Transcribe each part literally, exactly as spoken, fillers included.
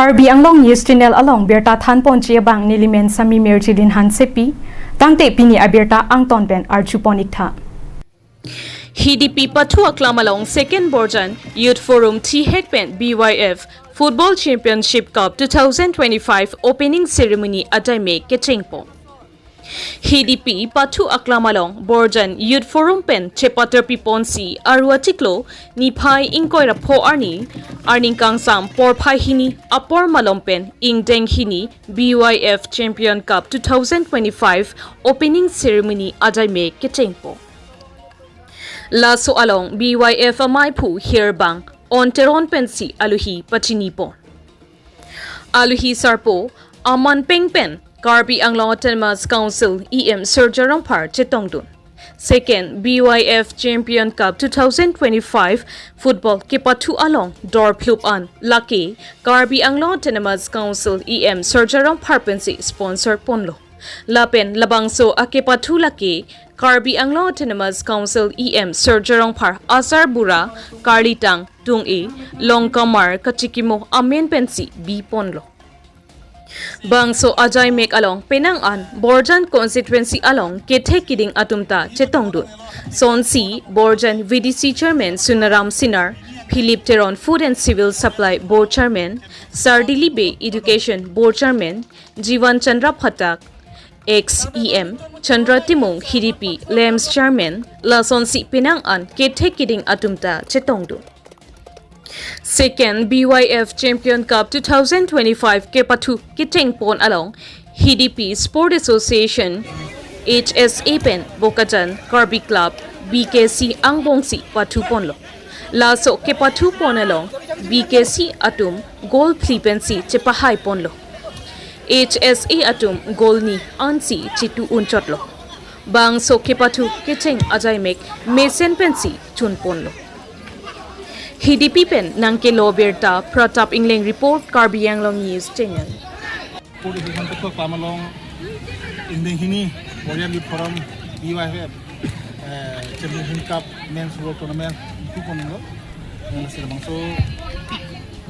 Karbi Anglong News Channel along birta thanponji abang nelimen Sami Mirjilin Hansepi, tangte pini abirta angton pen arjupon iktha. Hidipi pathu aklam along Second Borjan Youth Forum thihek pen B Y F Football Championship Cup two thousand twenty-five opening ceremony ajai me kechengpon. Hidipi pathu aklam along Borjan Youth Forum pen chepaterpiponsi aru achiklo niphai ingkoi ra pho arni, arni kangsam porphai hini apor malom pen ingdeng hini B Y F Champion Cup two thousand twenty-five opening ceremony ajai me kechengpon. Laso along B Y F amaiphu hirbang On Teron pensi alohi pachinipon. Alohi sarpo aman peng pen Karbi Anglong Autonomous Council E M Surjya Rongphar chetongdun. Second B Y F Champion Cup two thousand twenty-five football kepathu along dorphlup an lake Karbi Anglong Autonomous Council E M Surjya Rongphar pensi sponsor ponlo. Lapen labangso akepathu lake Karbi Anglong Autonomous Council E M Surjya Rongphar asarbura karlitang, dung-e, longkamar kachikimo amen pensi biponlo. Bangso ajai mek along penang an Borjan constituency along kethe kiding atum ta chetongdun. Sonsi Borjan V D C Chairman Sunaram Sinar, Philip Teron Food and Civil Supply Board Chairman, Sardili Bey Education Board Chairman, Jivan Chandra Phatak, ex E M Chandra Timung, Hidipi Lamps Chairman, lasonsi penang an kethe kiding atum ta chetongdun. Second B Y F Champion Cup two thousand twenty-five kepathu kechengpon along Hidipi Sport Association, H S A pen Bokajan Karbi Club, B K C angbongsi pathuponlo. Laso kepathupon along B K C atum goal phli pensi chepahaiponlo. H S A atum goal ni ansi chitu unchotlo. Bangso kepathu kecheng ajai mek mesen pensi chunponlo. Hidipi pen nangkelo birta Pratap Ingleng report, Karbi Anglong News Channel. Pudi hihan tu kok lama long inding hini Borjan Youth Forum B Y F, eh, Championship Cup Men's World Tournament itu pon lo. Yang masih labangso,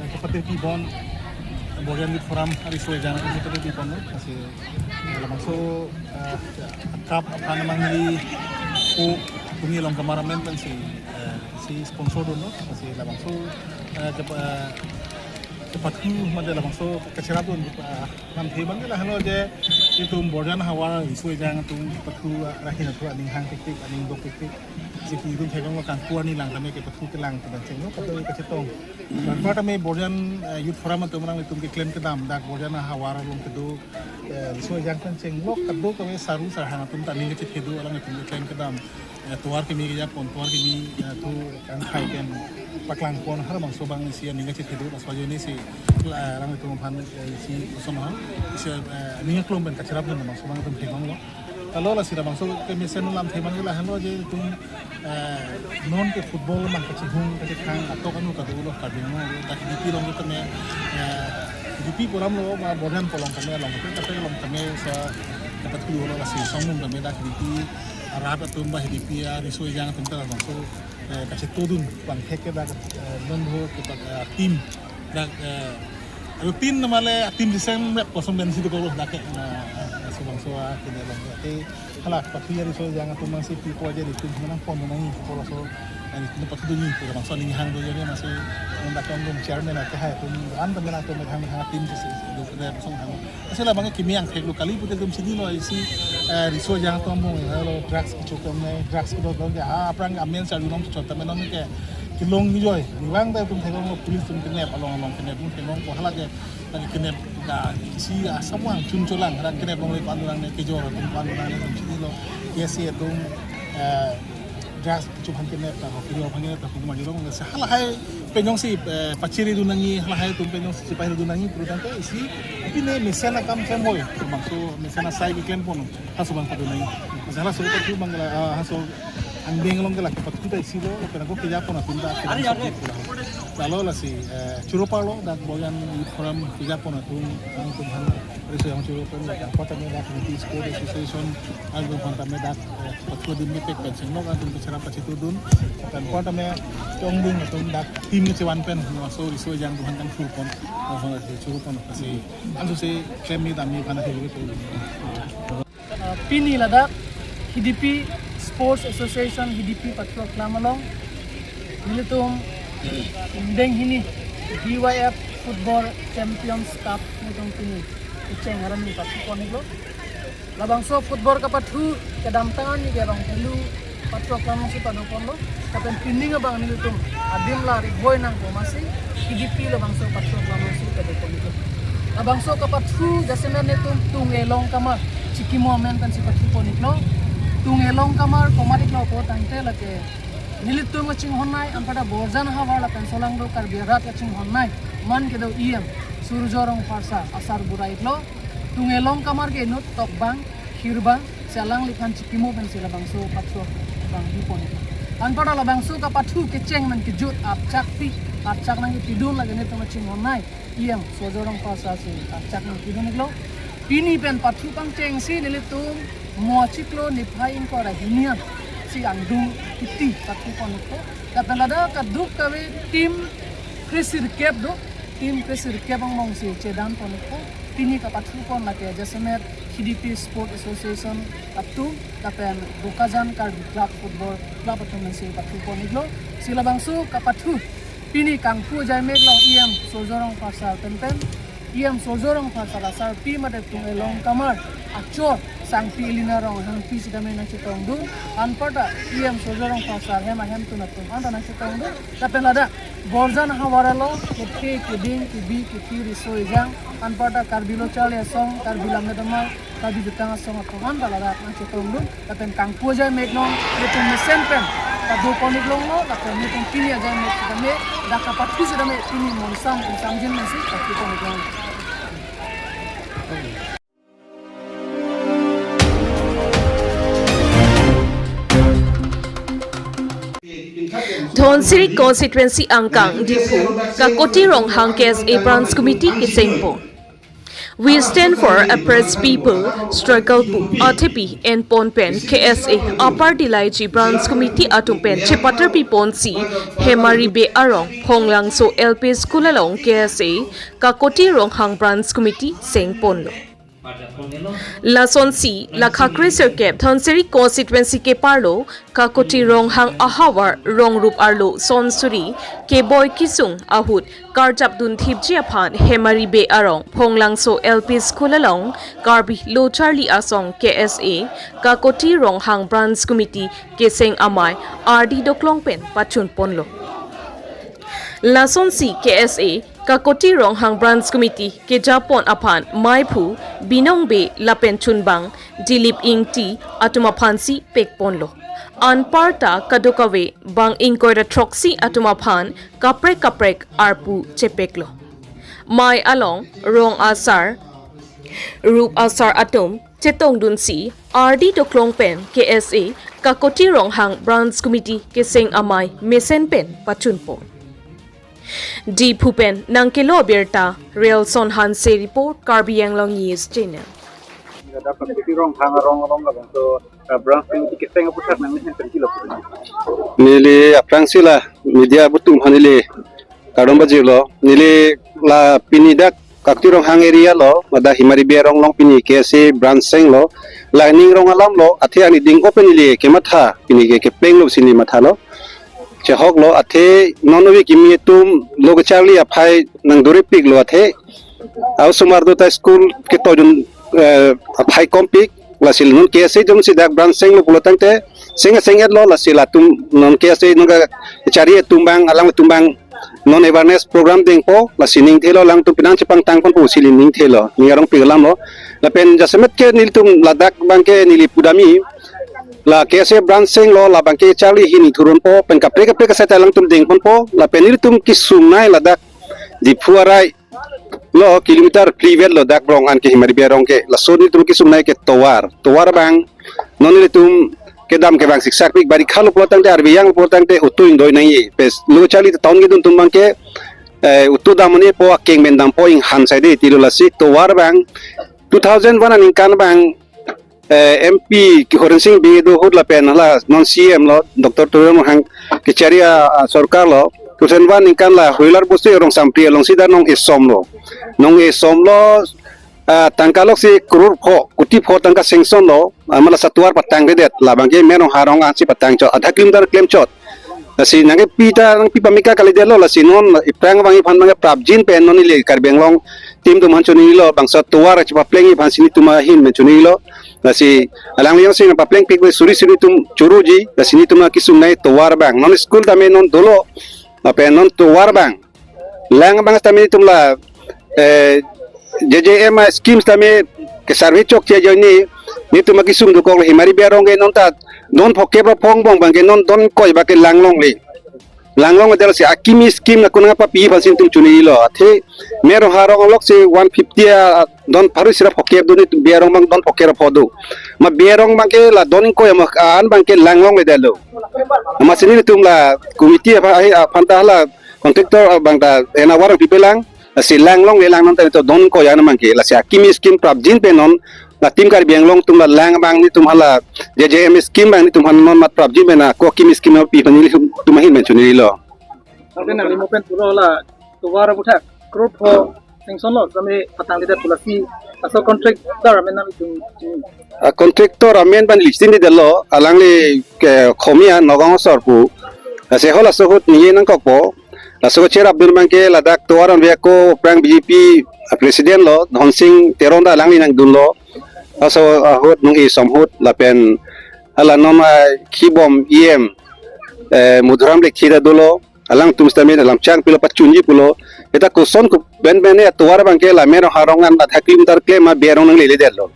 eh, kepateh pi bon Borjan Youth Forum hari soi jana kepateh pi bon lo. Masih, eh, labangso, eh, cup apa namanya di ko kumi long kemarin pensi, eh, si sponsor dun lo. Masih labangso, eh, kepa-, eh, kepathu made labangso kachirap dun, eh, lamthe abang ke lahelo je itum Borjan havar riso ejang atum pathu ra ahin athu aning hang tik tik, aning dok tik tik. Jiki itum thekong lo kangku ani lang tame kepathu kelang tu bang chenglo, kado kachetong. Bang par tame Borjan, eh, Youth Forum atum alanglitum keklem kedam dak Borjan havar along kedo, eh, riso ejang pen chenglo, kado kave saru sarhang atum ta aning kachethe do alanglitum keklem kedam. Eh, tovar kimi kejapon, tovar kimi, eh, thu kangkhai pen paklangpon, harbangso abang isi aning kachethe do, laso ajoine si, eh, alanglitum aphan, eh, isi koson ha, isi, eh, aning aklong pen kachirap dun labangso abang atum thekong lo. Kalo lasi labangso kemesen lamthe abang ke lahelo je itum, eh, non ke football abang kachihung kachethang atok anu kado lo Karbi Anglong lo, dak Hidipi along ke tame, eh, Hidipi pu alam lo, ma Borjan pu along tame along ke, tapi along tame sa dapat kulo lo lasi songmung tame dak Hidipi arat atum ba Hidipi ariso ejang atum ta labangso, eh, kachetodun bang thek ke dak, eh, non ho ke dak, eh, team dak, eh, aro team namale team diseng mep kosong ben situ ko dak ke, na, eh, so bangso a kene long ke hala pathu ariso ejang atum nangsi pi ko aja di team nangpon nangji ko laso, eh, itum pathu dunji ko bangso aning hang do ajoine masih non dak kong dun chairman ake hai atum an temen atum hang hang team si si do kene song hang. Asal abang kimi angthek lo kali pute tum chinilo isi, eh, riso ejang atum abang, eh, lo drugs kecho kemnei, drugs kedo dong ke, ha, aphrang amen sa lunong chot tame non ke kelong ni joi. Ni bang ta tum thekong lo police atum kenep along along kenep tum thekong ko hala ke lagi kenep ga isi asam wang chun cholang rang kenep long le pan lang ne kejor tum pan lang ne tum chinilo. Yes, ye tum, eh, drugs kecho aphan kenep ta, kiri aphan kenep ta, kumar jilong, se halahai penyong si, eh, pachiri dun nangji, halahai atum penyong si chipai dun nangji, pura tangte isi, apine mesen akam klem hoi, bangso mesen asai keklempon, haso abang padu nangji. Jala so patu bang la, ah, haso angbeng along ke la kepatu ta isi lo, kena ko kejapon atum ta, kena so pura. Lalo lasi, eh, choro parlo dak Boyan Youth Forum kejapon atum, alangtum aphan riso-ejang choro parlo, dak kota me dak Niti Sport Association, alangtum aphan tame dak, eh, pathu adim mepik pen singlok atum kecherap pachitudun, pen kota me chongdung atum dak team kechevan pen, laso riso-ejang atum aphan kan choro pon, laso lasi choro pon lasi, ansu se klem ni dam ni aphan akhei ke. Uh, pini ladak Hidipi Sports Association Hidipi pathu aklam along nelitum ingdeng hini D Y F Football Champions Cup nelitum pini kecheng arni pathu pon iklo. Labangso football kapathu kedamtang arni ke Rongphelu pathu aklam alongsi pado ponlo. Lapen pining abang nelitum adim la ri-oi nangpo amatsi Hidipi labangso pathu aklam alongsi pado pon iklo. Labangso kapathu jasemet nelitum Tung Elong Kamar Chikimo amen pensi pathu pon iklo. Tung Elong Kamar komat iklo pu tangte lake nelitum kachinghon nei, anparta Borjan havar lapen solangdo Karbi arat kachinghon nei, man kedo E M Surjo Rongphar sir asar bura iklo. Tung Elong Kamar ke inut tokbang, hirbang, si alangliphan chikimo pensi labangso pathu abang pi pon iklo. Anparta labangso kapathu kecheng amen kejut apchak pi, apchak nangkepidun lake nelitum kachinghon nei E M Surjo Rongphar sir si apchak nangkepidun iklo. Pini pen pathu pangchengsi nelitum mo achiklo niphai ingkoi ra hini an si angdung kiti pathu pon iklo. Lapen ladak kadokave team kresirkep do, team kresirkep angbong si chedan pon iklo. Pini kapathu pon lake jasemet Hidipi Sport Association atum lapen Bokajan Karbi Club Football Club atum pensi pathu pon iklo. Si labangso kapathu pini kangpu ajai mek along E M Surjo Rongphar sir pen pen, E M Surjo Rongphar sir asarpi mate Tung Elong Kamar achor sangpi Elina Ronghangpi sitame nangchetongdun, anparta E M Surjo Rongphar sir hem ahemtun atum anta nangchetongdun. Lapen ladak Borjan havar along kethe keding kebi kethi riso-ejang, anparta Karbi Lo Charli Asong, Karbi Lammet Amar, Karbi Jutang Asong atum anta ladak nangchetongdun. Lapen kangpu ajai mek along nelitum mesen pen pado pon iklonglo, lapen nelitum pini ajai mek sitame dak kapathu sitame pini monsam ingsamjin pensi pathu pon iklong. Dhansiri constituency angkang Diphu, Kakoti Ronghang K S A Branch Committee keseng pon. We stand for oppressed people struggle pu athepi en pon pen K S A Upper Dilaiji Branch Committee atum pen chepatar pi ponsi Hemari Bey arong Phonglangso L P School along K S A Kakoti Ronghang Branch Committee seng ponlo. Lasonsi la khakre sirkep Dhansiri constituency keparlo Kakoti Ronghang ahavar rong rup arlo son suri keboi kesung ahut karjap dunthipji aphan Hemari Bey arong Phonglangso L P School along Karbi Lo Charli Asong K S A Kakoti Ronghang Branch Committee keseng amei ardi doklong pen pachun ponlo. Lasonsi K S A Kakoti Ronghang Branch Committee kejapon aphan meiphu Binong Bey lapen chunbang Dilip Ingti atum aphansi pek ponlo. Anparta kadokave bang ingkoi ra throksi atum aphan kaprek kaprek arpu chepeklo. Mei along rong asar, rup asar atum chetongdunsi ardi doklong pen K S A Kakoti Ronghang Branch Committee keseng amei mesen pen pachun pon. Diphu pen nangkelo abirta Relson Hanse report, Karbi Anglong News Channel. Ladak Kakoti Ronghang arong arong labangso, uh, branch committee keseng aputhak nangmesen pen kilo. Neli aphrangsi la media atum aphan neli kardom pajirlo, neli la pini dak Kakoti Ronghang area lo, ladak Hemari Bey arong along pini K S A branch senglo, la ning rong alam lo, athe ani ding open neli kematha, pini ke kepeng lo si neli mathalo. Chehok lo, athe non ove kimi atum lo kecharli aphai nangdorepiklo athe. Au sumar do ta school ketojun, eh, aphai kompik, lasi non K S A jongsi dak branch senglo pulo tangte, seng seng-et lo, lasi latum non K S A nonke chari atum abang, alanglitum abang, non awareness program dengpo, lasi ningthelo alangtum penang chepangtang ponpo si neli ningthelo, ning arongpik alam lo. Lapen jasemet ke nelitum ladak abang ke neli pudamji, la K S A branch senglo, labang ke charli hini thurunpo, pen kaprek kaprek asai ta alangtum dengponpo, lapen nelitum kesung nei ladak Diphu arai lo kilometer phli vet lo dak rong an ke Hemari Bey arong ke, laso nelitum kesung nei ke tovar, tovar abang non nelitum kedam ke bang siksak pik, bari khalo pulo tangte, arvi yang pulo tangte utu indoi nangji. Pes lo charli town kedun atum abangke, eh, utu dam un-epo, akeng pen dampo, inghan saide tilo. Lasi tovar abang two thousand one aningkan abang, eh, M P Horensing Bey do ahut lapen hala non C M lo, Doctor Tuliram Ronghang kechari a, a, sorkar lo, two thousand one aningkan la Hoilar Bosti Rongsampri alongsi dak nong-e somlo. Nong-e somlo, ah, tangka loksi crore pho, kuti pho tangka sanction lo, ah, mala satuar patangkledet, labangke Mero Harong ansi patangchot, adha kilometer klemchot. Lasi nangkepi ta, nangpi pamika kalidetlo, lasi non aphrang abang iphan abangke prapjin pen non ili Karbi Anglong team atum aphan chonilo, bangso tovar chepapleng iphan si nelitum ahin pen chonilo. Lasi alangli jongsi nangpapleng pikbe suri suri atum choroji, lasi nelitum akesung nai tovar abang. Non school tame non dolo, lapen non tovar abang. Lang abang tame nelitum la, eh, J J M a schemes tame ke survey chokche ajoine, nelitum akesung dokok le Himari Berong ke non ta don phokep ra phong bong abangke non don koi abangke langlongle. Langlongle, lasi akimi scheme na kunang papi aphan si nelitum chonilo. Athe Mero Harong alongsi one fifty a don pharo isi ra phokep do, nelitum Berong abang don phokep ra pho do. Ma Berong abangke la don ingkoi ama an abangke langlongledetlo. Amatsi nelitum la committee aphan, ahi, aphan ta hala contractor abang ta ena warang pipelang, lasi langlongle, lang non ta to don ingkoi an abangke, lasi akimi scheme prapjin pen non la team Karbi Anglong atum la lang abang nelitum hala J J M scheme abang nelitum aphan non mat prapjin pen ako akimi scheme pi aphan nelitum ahin pen chonilo. Lapen nangli mo pen pulo la tovar aputhak crore pho sanction lo, tame patangkledet pu, lasi laso contractor amen nanglitum, hmm. A contractor amen abang listing di delo, alangli ke Khomia Nagaon asor pu. Lasi halaso ahut ningje nangkokpo. Laso cherapdun abangke ladak tovar an via ko aphrang B J P president lo, Dhonsing Teron ta alangli nangdunlo. Laso ahut nong-e som ahut lapen hala non, ah, kibom E M, eh, Madhuram Lekthe ta dolo. Alangtum sitame alam chang pilo, pachunji pulo. Eta koson ko ben ben ya tovar abangke la Mero Harong an adha kilometer klem ma Berong nangleledet lo.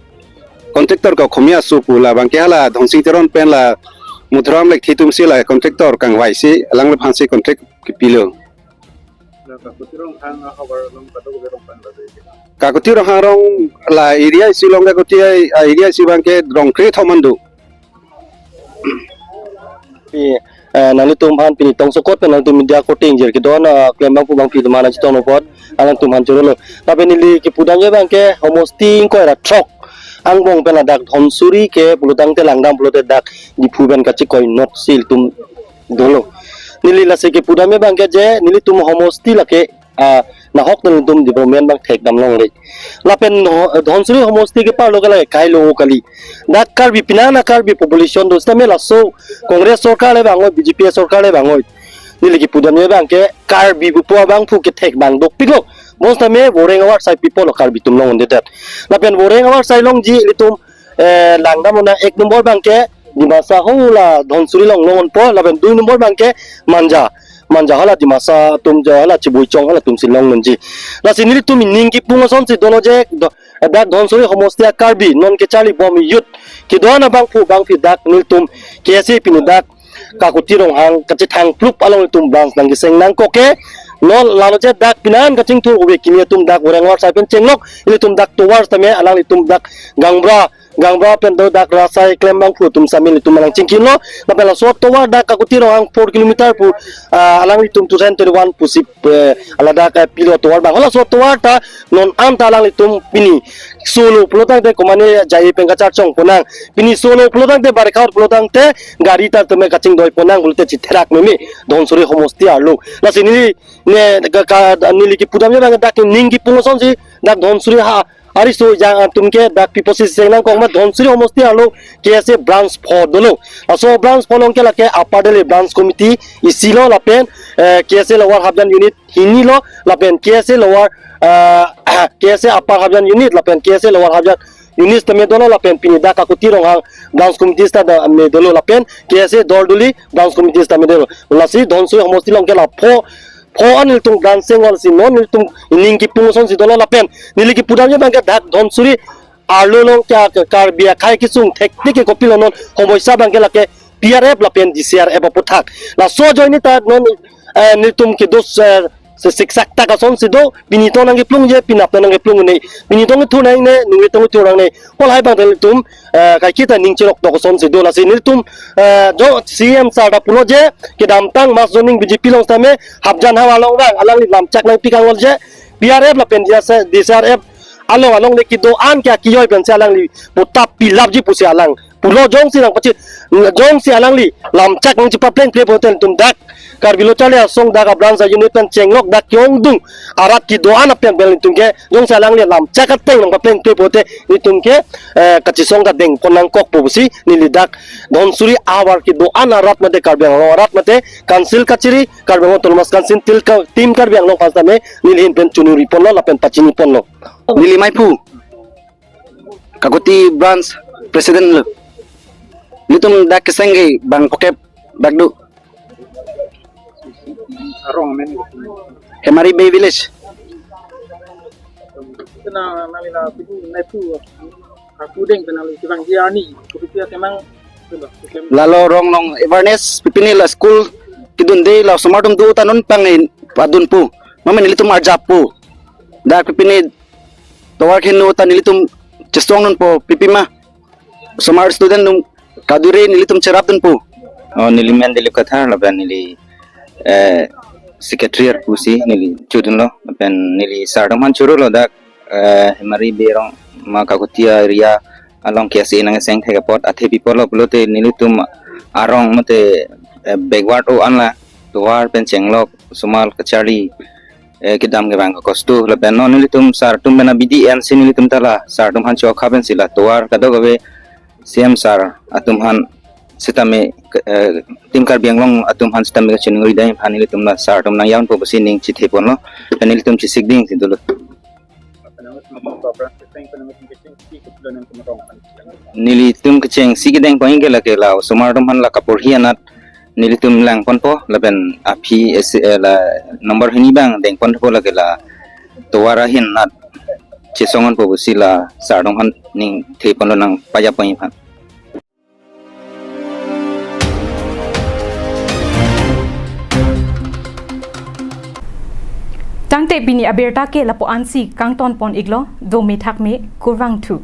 Contractor ko Khomia aso pu, labangke hala Dhonsing Teron pen la Madhuram Lekthe atumsi la contractor kangvaisi, alangliphansi contract kepilo. Kakuti Ronghang a havar along kato ko Berong pan la de. Kakuti Ronghang arong la area isi along, Kakuti a area isi abangke rong kre thom an do. Pi, eh, nanglitum aphan pini tongsokot pen nanglitum media korte ingjir kedo-an, eh, klembangpo abang pi atum aphan chetongno apot, alangtum aphan chorolo. Lapen neli kepudamji abangke homosti ingkoi ra throk angbong pen ladak Dhansiri ke pulotangte langdam pulote dak Diphu pen kachekoi not si ilitum dolo. Neli lasi kepudamji abangke je nelitum homosti lake, ah, nahok nelitum development abang thekdam longle. Lapen ho-, Dhansiri homosti ke parlo ke lake kailo kali. Dak Karbi pini an a Karbi population do sitame laso Congress sorkar le vangoi, B J P sorkar le vangoi. Neli kepudamji abangke Karbi pupo abangphu kethek abang dopiklo. Bonsitame voreng avar sai pipo lo Karbi atum longondedet. Lapen voreng avar sai longji ilitum, eh, langdam un-e ek nombor abangke Dimasa hala Dhansiri along longonpo, lapen dui nombor abangke Manja. Manja hala Dimasa atum ja hala Chibuichong halatumsi longnunji. Lasi nelitum ning kipung asonsi dolo je do-, dak Dhansiri homosti a Karbi non kecharlibom youth kedo-an abangphu abangphi dak nelitum K S A pini dak Kakuti Ronghang kachethang plup along ilitum branch nangkeseng nangkok ke non lalo je dak pini an kachingthur ove kimi atum dak voreng avar sai pen chenglok, ilitum dak tovar sitame alanglitum dak Gangbra, Gangbra pen do dak rasai klembangphu atum sitame ilitum alang chingkilo. Lapen laso tovar dak Kakuti Ronghang four kilometer pu, ah, alanglitum two thousand twenty-one pusi, eh, ladak, eh, pilo tovar abang. Halaso tovar ta non anta alanglitum pini solo pulotangte komane jai pen kacharchong ponang. Pini solo pulotangte barikha pulotangte gari ta tame kachingdoi ponang pulote chitherak meme Dhansiri homosti arlo. Lasi neli ne ka, ka, neli kepudamji abang dak ning kipung asonsi dak Dhansiri ha ariso jang atum ke dak piposi seng nangkok ma Dhansiri homosti arlo K S A branch pho dolo. Laso branch pho along ke lake Upper Delhi branch committee isi lo lapen, eh, K S A Lower Hapjan unit hini lo lapen K S A Lower, eh, K S A Upper Hapjan unit lapen K S A Lower Hapjan unit tame dolo lapen pini dak Kakuti Ronghang branch committee ta tame dolo lapen K S A Dordoli branch committee tame dolo. Lasi Dhansiri homosti along ke la pho pho an ilitum branch seng wal si non ilitum ning kipung asonsi dolo lapen neli kepudamji abangke dak Dhansiri arlo along ke Karbi akhei kesung thektik ke kopilo non homoista abangke lake T R F lapen D C R F aputhak. Laso ajoine ta non, eh, nelitum kedo, eh, si siksak tak asonsi do, pini tong nangkeplung je, penap nangkeplung ne, pini tong thu nang ne, nungri tong thu nang ne, ko lahai abang ilitum, eh, kaiketa ning cherok tok asonsi do, lasi nelitum, eh, jo C M sir ta pulo je, kedamtang mass joining B J P along setame, Hapjan havar along abang, alangli lamchak nangpi kanglo je, B R F lapen D C R F along along le kedo-an ke akiyoi pensi alangli puta pilapji pusi alang pulo, jongsi nangpachi, jongsi alangli lamchak nangchepaplengple pote ilitum dak Karbi Lo Charli Asong dak a-branch a-unit pen chenglok dak ke-ongdung arat kedo-an apen pen ilitum ke jongsi alangli lamchak ateng nangpaplengple pote ilitum ke, eh, kachesong kadeng pon nangkokpo pusi neli dak Dhansiri ahavar kedo-an arat mate Karbi Anglong arat mate Council kachiri, Karbi Anglong Autonomous Council til ka, Team Karbi Anglong aphan setame neli ahin pen choningri ponlo lapen pachini ponlo. Neli maiphu Kakuti Branch President lo. Nelitum dak keseng ke bang phokep dak do. Arong amen. Hemari Bey Village. Kena nangli la pini maiphu. Aku deng kena nangli kevang dia ni. Kupitia temang. Lalo rong nong awareness pipini la school kedunde la osomar atum do ta non pang padunpo. Mame nelitum arjappo. Dak pipini tovar kehingno ta nelitum chesong nonpo, pipima. Osomar student atum kadure nelitum cherapdunpo. Oh, neli men Dilip Kathar lapen neli, eh, secretary pusi neli chodunlo lapen neli sir atum aphan chorolo dak, eh, Hemari Bey arong ma Kakutia area along K S A nangchengthek apot athe pi apotlo pulote nelitum arong mate, eh, backward o-an la tovar pen chenglok osomar kacharli, eh, kedam kevang kosto lapen non nelitum sir atum pen abidi ensi nelitum ta la sir atum aphan chokha pensi la tovar kadokave C M sir atum aphan setame, eh, Team Karbi Anglong atum aphan setame kachiningri dai aphan nelitum la sir atum nangyaunpo pusi ning chethe ponlo. Lapen nelitum chesik dingsi dolo. Nelitum kechengsi kedeng pon ke lake la osomar atum aphan la kaporhi anat nelitum lang ponpo lapen aphi esi, eh, la number hini abang deng ponpo lake la tovar ahin anat chesong ponpo pusi la sir atum aphan ning the ponlo nangpajap pon aphan. Tangte pini abirta ke lapu-ansi kangton pon iklo, do methak me, kurvangthu.